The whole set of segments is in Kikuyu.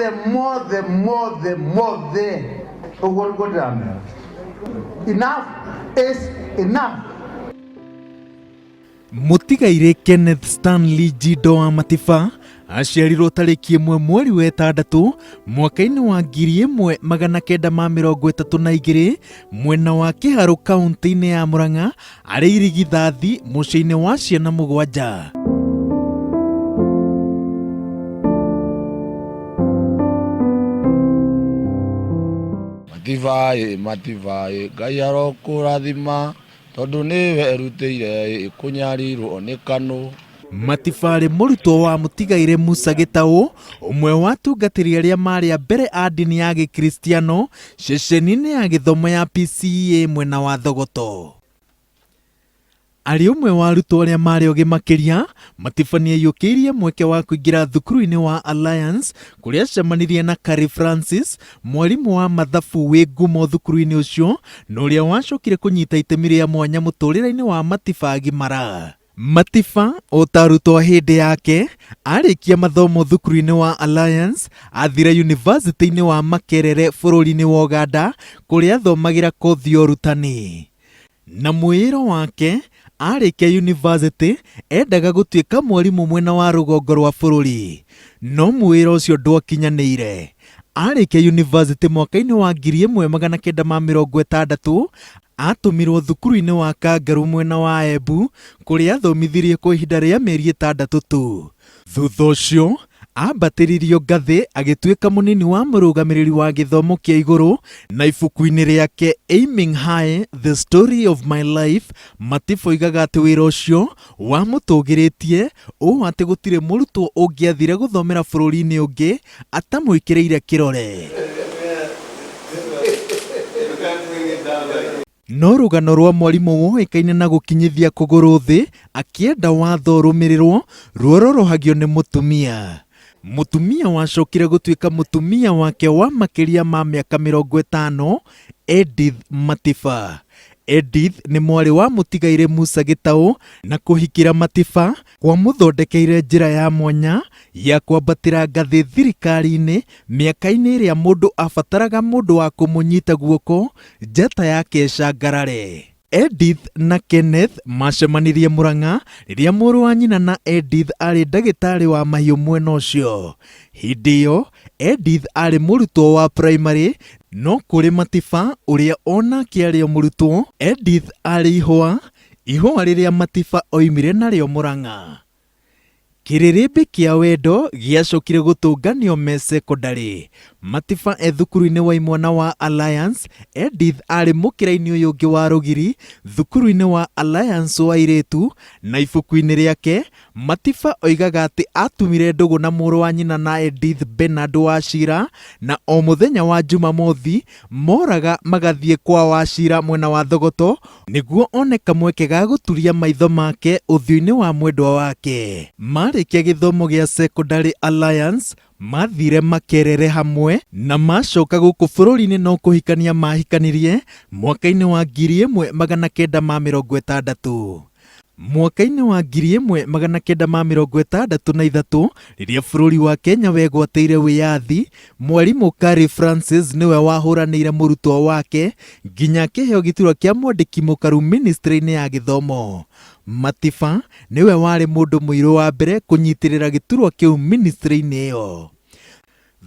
Mothe mothe mothe mothe ũguo nĩguo ndĩramera. Enough is enough. Mũtigairĩ Kenneth Stanley Njindo wa Matiba aciarirwo tarĩki ĩmwe mweri wa ĩtandatũ mwaka-inĩ wa 1932 mwena wa Kĩharũ kaũntĩ-inĩ ya Mũrang'a arĩ irigithathi mũciĩ-inĩ wa ciana mũgwanja. Matiba ĩ Matiba ĩ Ngai arokũrathima tondũ nĩwe erutĩire ĩ kũnyarirwo nĩ kanũ. Matiba arĩ mũrutwo wa mũtigairĩ Musa Gĩtaũ, ũmwe wa atungatĩri arĩa marĩ a mbere a ndini ya Gĩkristiano ceceni-inĩ ya gĩthomo ya PCEA mwena wa Thogoto. Arĩ ũmwe wa arutwo arĩa marĩ ogĩ makĩria, Matiba nĩaiyũkĩirie mweke wa kũingĩra thukuru-inĩ wa Alliance kũrĩa acemanirie na Curry Francis, mwarimũ wa mathabu wĩ ngumo thukuru-inĩ ũcio na ũrĩa wacokire kũnyita itemi rĩa mwanya mũtũrĩre-inĩ wa Matiba agimara. Matiba, o ta arutwo a hĩndĩ yake, arĩkia mathomo thukuru-inĩ wa Alliance, athire yunivasĩtĩ-inĩ wa Makerere bũrũri-inĩ wa Ũganda kũrĩa athomagĩra kothi ya ũrutani. Na mwĩĩro wake, arĩkia yunivasĩtĩ endaga gũtuĩka mwarimũ mwena wa rũgongo rwa bũrũri. No mwĩĩro ũcio ndwakinyanĩire. Arĩkia yunivasĩtĩ mwaka-inĩ wa 1960, atũmirwo thukuru-inĩ wa Kangaru mwena wa Embu kũrĩa athomithirie kwa ihinda rĩa mĩeri ĩtandatũ tu. Thutha ũcio, ambatĩririo ngathĩ agĩtuĩka mũnini wa mũrũgamĩrĩri wa gĩthomo kĩa igũrũ na ibuku-inĩ rĩake Aiming High, The Story of My Life, Matiba oigaga atĩ wĩra ũcio wamũtũgĩrĩtie ũũ atĩ gũtirĩ mũrutwo ũngĩathire gũthomera bũrũri-inĩ ũngĩ atamwĩkĩrĩire kĩrore. No rũgano rwa mwarimũ woĩkaine na gũkinyithia kũgũrũ thĩ akĩenda watho ũrũmĩrĩrwo ruororohagio nĩ mũtumia. Mũtumia wacokire gũtuĩka mũtumia wake wa makĩria ma mĩaka 50, Edith Matiba. Edith nĩ mwarĩ wa mũtigairĩ Musa Gĩtaũ na kũhikĩra Matiba kwamũthondekeire njĩra ya mwanya ya kwambatĩra ngathĩ thirikari-inĩ mĩaka-inĩ ĩrĩa mũndũ abataraga mũndũ wa kũmũnyita guoko njata yake ĩcangarare. Edith na Kenneth macemanirie Murang'a rĩrĩa mũrũ wa nyina na Edith arĩ ndagĩtarĩ wa mahiũ mwena ũcio. Hĩndĩ ĩyo Edith arĩ mũrutwo wa primary no kũrĩ Matiba ũrĩa onake arĩ o mũrutwo, Edith arĩ ihũa, ihũa rĩrĩa Matiba oimire narĩo Murang'a. Kĩrĩrĩmbĩ kĩa wendo gĩacokire gũtũnganio me cekondarĩ. Matiba e thukuru-inĩ wa imwana wa Alliance, Edith arĩ mũkĩra-inĩ ũyũ ũngĩ wa rũgiri thukuru-inĩ wa Alliance wa airĩtu, na ibuku-inĩ rĩake Matiba oigaga atĩ atumire ndũgũ na mũrũ wa nyina na Edith Bernard Wachira na o mũthenya wa Jumamothi moraga magathiĩ kwa Wachira mwena wa Thogoto nĩguo one kamweke ga gũturia maitho make ũthiũ-inĩ wa mwendwa wake. Marĩkia gĩthomo gĩa cekondarĩ Alliance, mathire Makerere hamwe na macoka gũkũ bũrũri-inĩ no kũhikania mahikanirie mwaka-inĩ wa 1963. Mwaka-inĩ wa 1963 rĩrĩa bũrũri wa Kenya wegwatĩire wĩyathi, mwarimũ Curry Francis nĩwe wahũranĩire mũrutwo wake nginya akĩheo gĩturwa kĩa mwandĩki mũkaru ministry-inĩ ya gĩthomo. Matiba nĩwe warĩ mũndũ mũirũ wa mbere kũnyitĩrĩra gĩturwa kĩu ministry-inĩ ĩyo.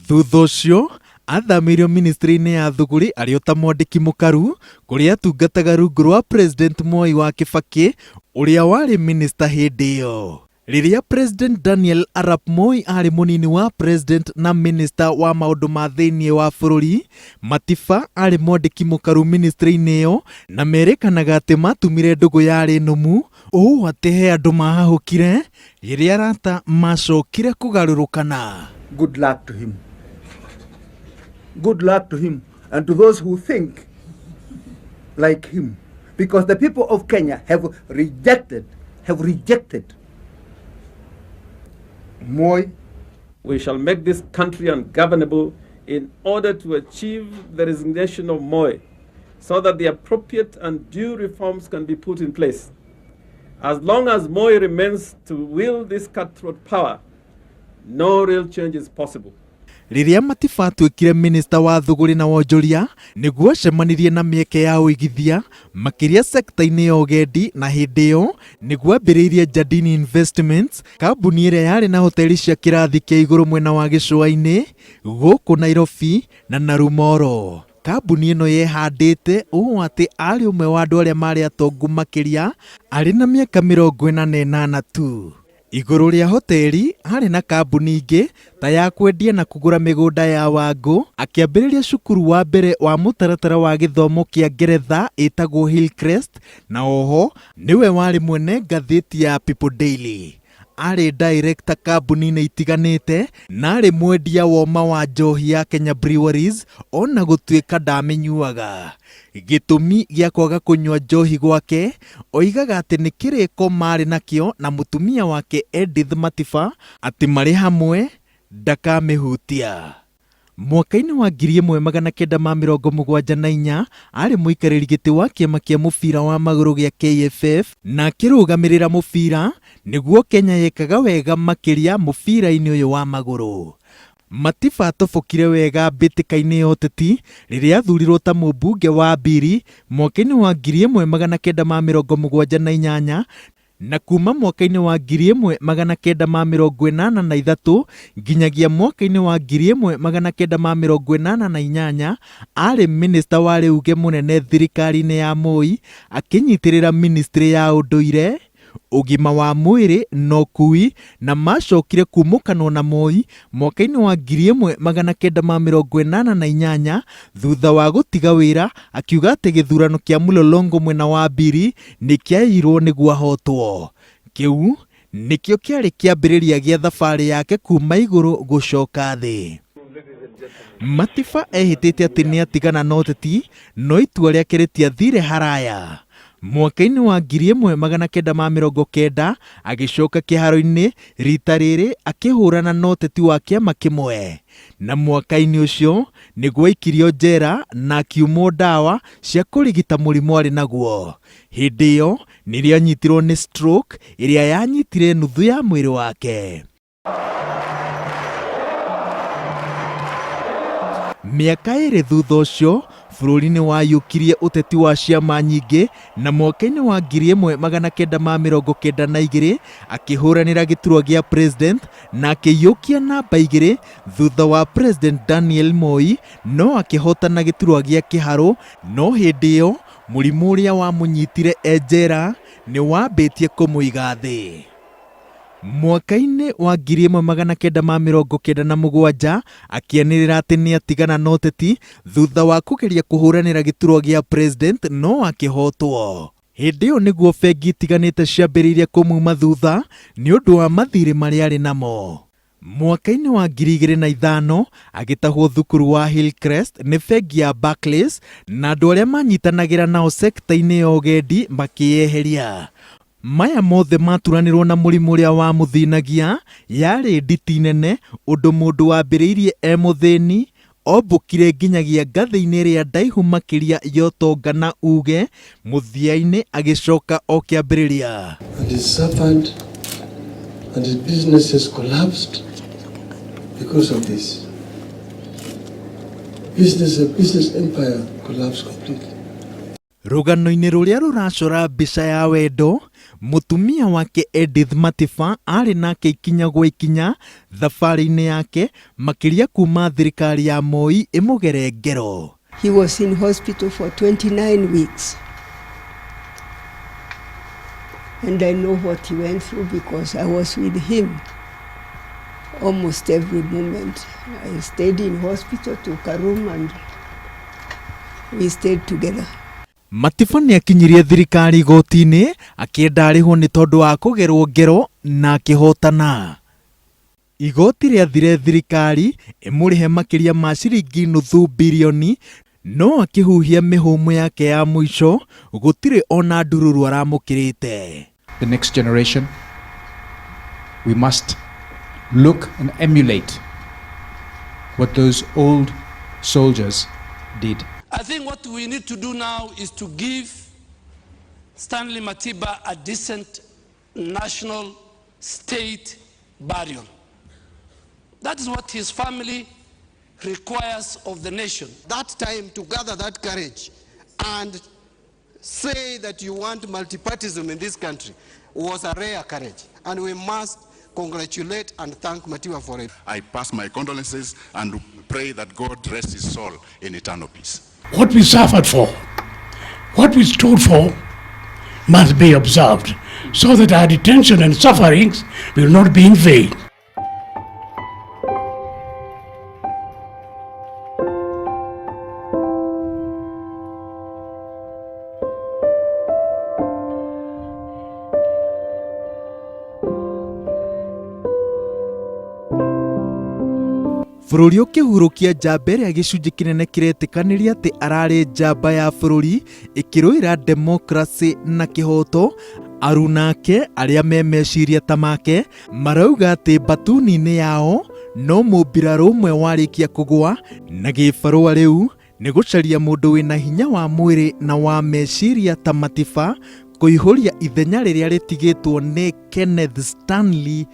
Thutha ũcio, athamĩirio ministry-inĩ ya Thũgũrĩ arĩ o ta mwandĩki mũkaru, kũrĩa atungataga rungu rwa President Mwai wa Kĩbakĩ ũrĩa warĩ minista hĩndĩ ĩyo. Rĩrĩa President Daniel Arap Moi aarĩ mũnini wa President na minista wa maũndũ ma thĩinĩ wa bũrũri, Matiba aarĩ mwandĩki mũkaru ministry-inĩ ĩyo na merĩkanaga atĩ matumire ndũgũ yarĩ nũmu ũũ atĩ he andũ mahahũkire rĩrĩa arata macokire kũgarũrũkana. Good luck to him. Good luck to him and to those who think like him. Because the people of Kenya have rejected Moi. We shall make this country ungovernable in order to achieve the resignation of Moi so that the appropriate and due reforms can be put in place. As long as Moi remains to wield this cutthroat power, no real change is possible. Rĩrĩa Matiba atuĩkire minista wa thũgũrĩ na wonjoria, nĩguo acemanirie na mĩeke ya ũigithia makĩria sekta-inĩ ya ũgendi, na hĩndĩ ĩyo nĩguo ambĩrĩirie Jardine Investments, kambuni ĩrĩa yarĩ na hoteli cia kĩrathi kĩa igũrũ mwena wa gĩcũa-inĩ gũkũ Nairobi na Narumoro. Kambuni ĩno yehandĩte ũũ atĩ arĩ ũmwe wa andũ arĩa marĩ atongu makĩria arĩ na mĩaka 48 tu. Igũrũ rĩa hoteli harĩ na kambuni ingĩ ta ya kwendia na kũgũra mĩgũnda ya Wangũ, akĩambĩrĩria cukuru wa mbere wa mũtaratara wa gĩthomo kĩa Ngeretha ĩtagwo Hillcrest, na oho nĩwe warĩ mwene ngathĩti ya People Daily. Arĩ director kambuni-inĩ itiganĩte na arĩ mwendia woma wa njohi ya Kenya Breweries ona gũtuĩka ndamĩnyuaga. Gĩtũmi gĩa kwaga kũnyua njohi gwake oigaga atĩ nĩ kĩrĩko marĩ nakĩo na mũtumia wake Edith Matiba atĩ marĩ hamwe ndakamĩhutia. Mwaka-inĩ wa 1974 arĩ mũikarĩri gĩtĩ wa kĩama kĩa mũbira wa magũrũ gĩa KFF na akĩrũgamĩrĩra mũbira nĩguo Kenya yekaga wega makĩria mũbira-inĩ ũyũ wa magũrũ. Matiba atobokire wega mbĩtĩka-inĩ ya ũteti rĩrĩa athurirwo ta mũmbunge wa Biri mwaka-inĩ wa 1978 na kuma mwaka-inĩ wa 1983 nginyagia mwaka-inĩ wa 1988 arĩ minista warĩ uge mũnene thirikari-inĩ ya Moi, akĩnyitĩrĩra ministry ya ũndũire, ũgima wa mwĩrĩ na ũkui, na macokire kumũkanwo na Moi mwaka-inĩ wa 1988 thutha wa gũtiga wĩra akiuga atĩ gĩthurano kĩa Mlolongo mwena wa Biri nĩ kĩaiyirwo nĩguo ahotwo. Kĩu nĩkĩo kĩarĩ kĩambĩrĩria gĩa thabarĩ yake kuma igũrũ gũcoka thĩ. Matiba ehĩtĩte atĩ nĩ atigana na ũteti, no itua rĩake rĩtiathire haraya. Mwaka-inĩ wa 1990 agĩcoka kĩharo-inĩ rita rĩrĩ akĩhũrana na ũteti wa kĩama kĩmwe, na mwaka-inĩ ũcio nĩguo aikirio njera na akiumwo ndawa cia kũrigita mũrimũ arĩ naguo. Hĩndĩ ĩyo nĩrĩo anyitirwo nĩ stroke ĩrĩa yanyitire nuthu ya mwĩrĩ wake. Mĩaka ĩrĩ thutha ũcio bũrũri nĩ wayũkirie ũteti wa ciama nyingĩ, na mwaka-inĩ wa 1992 akĩhũranĩra gĩturwa gĩa president na akĩiyũkia namba 2 thutha wa President Daniel Moi, no akĩhotana gĩturwa gĩa kĩharũ. No hĩndĩ ĩyo mũrimũ ũrĩa wamũnyitire e njera nĩ wambĩtie kũmũiga thĩ. Mwaka-inĩ wa 1997 akĩanĩrĩra atĩ nĩ atigana na ũteti thutha wa kũgeria kũhũranĩra gĩturwa gĩa president no akĩhotwo. Hĩndĩ ĩyo nĩguo bengi itiganĩte ciambĩrĩirie kũmuma thutha nĩ ũndũ wa mathirĩ marĩa arĩ namo. Mwaka-inĩ wa 2005 agĩtahwo thukuru wa Hillcrest nĩ bengi ya Barclays, na andũ arĩa manyitanagĩra nao sekta-inĩ ya ũgendi makĩyeheria. Maya mothe maturanĩrwo na mũrimũ ũrĩa wamũthĩnagia, yarĩ nditi nene ũndũ mũndũ wambĩrĩirie e mũthĩni ombũkire nginyagia ngathĩ-inĩ ĩrĩa ndaihu makĩria ya ũtonga na uge, mũthia-inĩ agĩcoka o kĩambĩrĩria. And he suffered and his businesses collapsed because of this. Business empire collapsed completely. Rũgano-inĩ rũrĩa rũracora mbica ya wendo, mũtumia wake Edith Matiba arĩ nake ikinya gwa ikinya thabarĩ-inĩ yake makĩria kuma thirikari ya Moi ĩmũgere ngero. He was in hospital for 29 weeks. And I know what he went through because I was with him almost every moment. I stayed in hospital, took a room, and we stayed together. Matiba nĩ akinyirie thirikari igoti-inĩ akĩenda arĩhwo nĩ tondũ wa kũgerwo ngero na akĩhotana. Igoti rĩathire thirikari ĩmũrĩhe makĩria ma ciringi nuthu birioni, no akĩhuhia mĩhũmũ yake ya mũico gũtirĩ ona ndururu aramũkĩrĩte. The next generation, we must look and emulate what those old soldiers did. I think what we need to do now is to give Stanley Matiba a decent national state burial. That is what his family requires of the nation. That time to gather that courage and say that you want multipartism in this country was a rare courage. And we must congratulate and thank Matiba for it. I pass my condolences and pray that God rest his soul in eternal peace. What we suffered for, what we stood for, must be observed so that our detention and sufferings will not be in vain. Bũrũri ũkĩhurũkia njamba ĩrĩa gĩcunjĩ kĩnene kĩretĩkanĩria atĩ ararĩ njamba ya bũrũri ĩkĩrũĩra demokracĩ na kĩhoto, aruna ake arĩa me meciria ta make marauga atĩ mbatuni-inĩ yao no mũmbirarũ ũmwe warĩkia kũgũa na gĩbarũa rĩu nĩ gũcaria mũndũ wĩna hinya wa mwĩrĩ na wa meciria ta Matiba kũihũria ithenya rĩrĩa rĩtigĩtwo nĩ Kenneth Stanley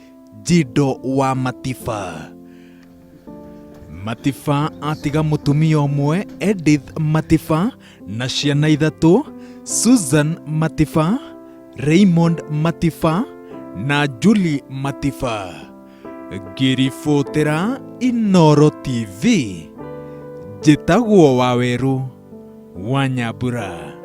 Njindo wa Matiba. Matiba atiga mũtumia ũmwe Edith Matiba na ciana ithatũ Susan Matiba, Raymond Matiba na Julie Matiba. Ngĩribotera Inooro TV, njĩtagwo Wawerũ wa Nyambura.